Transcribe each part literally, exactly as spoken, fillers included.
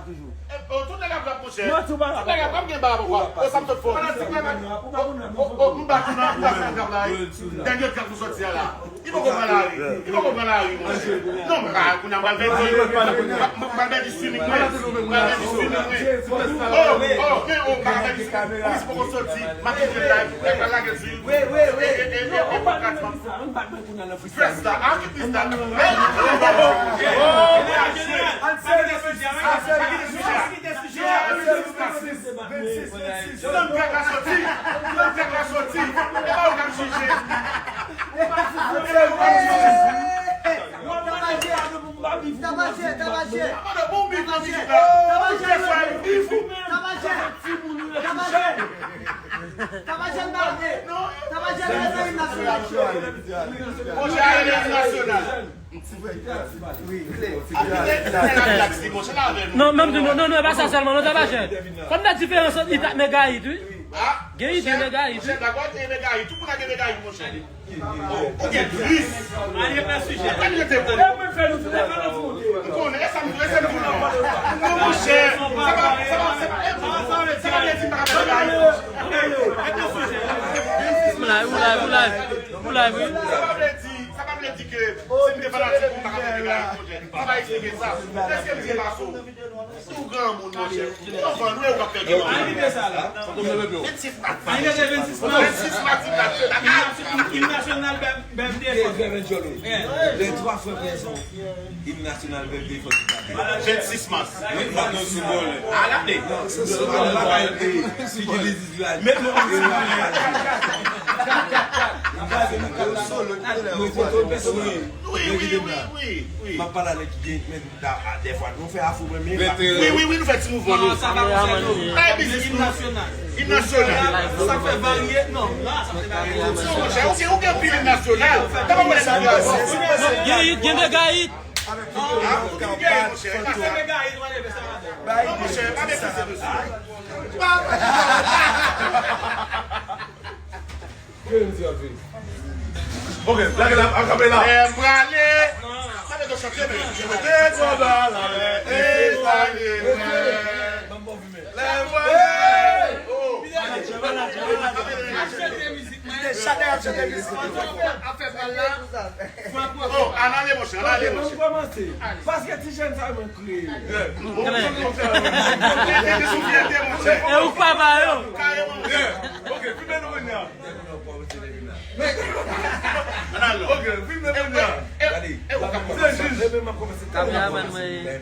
Toujou. Tout nèg ap rap, monchè. Tout nèg ap rap, gen ba pou fè. O, sa m sot fò. O, m bat ou nan, m bat ou nan trap la. Dènye trap nou sòti a la. Li poko pran lari. Li poko pran lari, monchè. Non, m pa, kounye a m pral pèdi, m pral pèdi streaming mwen. M pral pèdi streaming mwen. O, o, men o, m pral pèdi streaming. Polis poko soti. M ap kite live. Mwen pral lage sou YouTube. E, e, e, e, e, e, podcast m ap Freestyle, a ki freestyle? Ann serye, ann serye. Vensis, vensis, vensis. Sèl trèt la soti, sèl trèt la soti. E pa ou k ap jije. E pa ou k ap jije. Tabaje, tabaje. Bon, bif nan mizik la. Tabaje, tabaje. Tabaje, tabaje. Monchè, a, imn nasyonal. Non, men m di nou, non, non, e pa sa sèlman, non, Tabaje. Fò n fè diferans ant hit ak mega hit, wi. Gen hit, gen mega hit, wi. Monchè, dakò, gen mega hit. Tout moun gen mega hit, monchè. Ou gen plis. Ann rete nan sijè. Ann rete bon. M konnen, e sa m, e sa m di w non. Non, monchè, sa pa, sa pa, sa pa, e, sa pa vle di m pa ka fè mega hit. Ou live, ou live, ou live, ou live, wi. Sa pa vle di, sa pa vle di ke si m te fanatik ou, m pa ka fè mega hit, monchè. Sa pa eksplike sa. Èske m byen pase w? Ou granmoun, monchè. Ou anvan nou, e ou k ap fè granmoun. Vensis mat. Vensis mat. Im nasyonal, bèl, bèl defans. Lè twa frè prezan. Im nasyonal, bèl defans. Vensis mas. Wi, m ap nan sou bòl. Ala de. Met nou ansanm. Wi, wi, wi, wi, wi. M ap pale avèk Jake, men, dèfwa nou fè afou mwen, men wi, wi, wi, nou fè ti mouvman, nou. Sa pa konsène nou. Bay biznis nou. Im nasyonal. Im nasyonal. Sa fè varye. Non, la, sa fè varye. Non, monchè, ou gen, ou gen pil im nasyonal. Kòman mwen sa fè? Gen hit, gen mega hit. Ah, ou gen mega hit, monchè. Sa fè mega hit, wale fè sa. Non, monchè, pa meprize mesye. Ok, lage la, akapela. Lè m prale. Sa vle di chante, men. Lè m prale, e prale, lè m prale. Oh. Chante, ap chante mizik. Afè pral la. Oh, ann ale, monchè, ann ale, monchè. Paske ti jèn sa yo, Klè. E ou k papa yo. Kareman. Ok, filme nou kounye a. Ok, filme kounye a. Gade. Se jis. Kameramann mwen.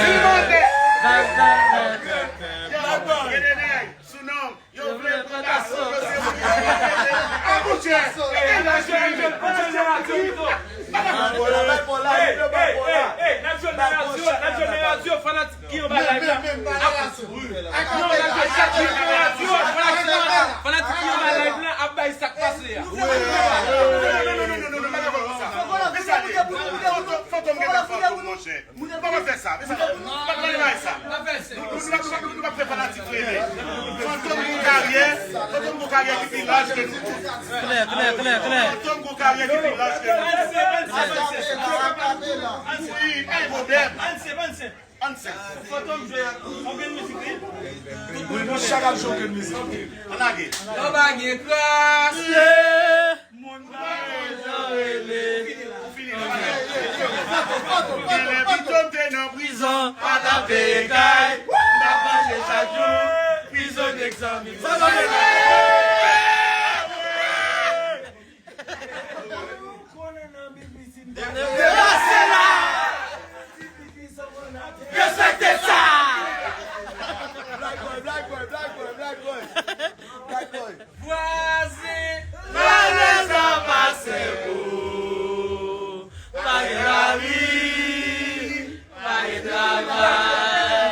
Silvouplè. Sou non. Yo vle pran gason, yo se moun yo vle mete. A, monchè, e laj yo rive. N ap jwenn nan radyo, n ap jwenn nan radyo, fanatik ki anba live la. Non, n ap jwenn nan radyo, fanatik, fanatik ki anba live la ap bay sa k pase a. Non, non, non, non, pa fè konsa. Fantom gen de fantom, monchè. Nou pa fè sa, men sa, nou pa fè sa. Nou, nou, nou, nou, nou pa fè fanatik rele. Fantom gon karyè, Fantom gon karyè ki pi laj ke nou tout. Klè, klè, klè, klè. Fantom gon karyè ki pi laj ke nou tout. Wi, pa gen pwoblèm. Ann sèt. Fantom jwe ak anpil mizik, wi. Wi, nou chak ap jwe anpil mizik. Ann lage. Yo pa gen kras. Moun pa bezwen rele. Ou fini la. Genlè pito m te nan prizon, pa t ap peye kay. M t ap mache chak jou, prizon t egzanmin. Depase la! Respekte sa! Black boy, black boy, black boy, black boy. Black boy. Vwazen, malèz la pa senp o. Pa gen lavi, pa gen travay.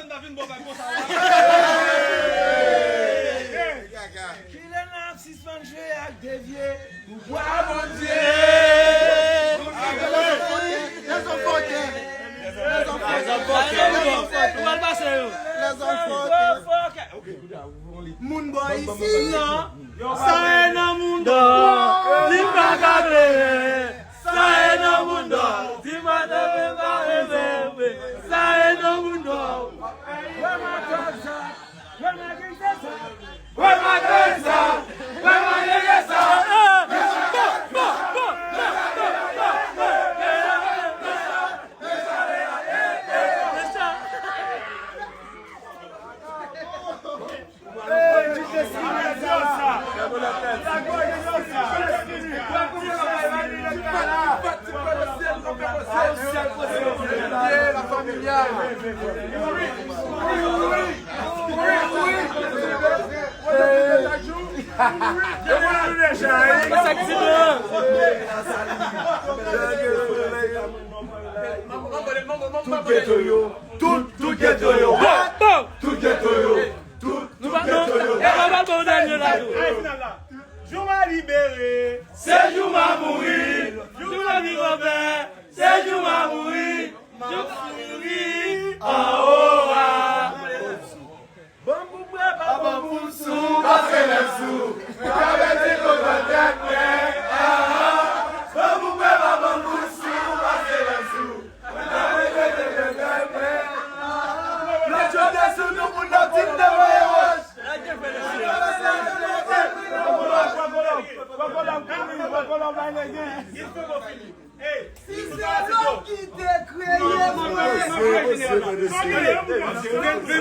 panse n ta vin bò bay konsa. Kilè n ap sispann jwe ak de vye pouvwa Bondye. Lèzòm fòkè. Lèzòm fòkè. Lèzòm fòkè. Lèzòm fòkè. Moun bò isi. Sa e nan moun dò. Li pa ka klere. Sa e nan moun dò. Di mwen te vle pa vle vle. Sa e nan moun dò. Wè maten sa. Wè maten sa. Wè maten sa. Wè maten sa. Tout geto yo. Tout, tout geto yo. Tout geto yo. Tout, tout geto yo. Nou pa, nou pa ba w dènye la tou. Jou m a libere. Se jou m a mouri. Jou m a vin Wobè. Se jou m a mouri. M a mouri. Anwo a. Banm pou prè pa banm pou sou. Paske lè sou. Ka mete kontan tèt mwen. Ah, ah. Banm pou prè pa banm pou sou. Paske lè sou. Lòt yo te sou nou pou nou di m te voye wòch. Lòt yo te sou nou pou nou di m te voye wòch.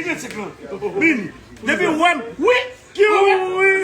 Big vennsenk lan. Vini. Depi w wè m, wi. Ki w wè?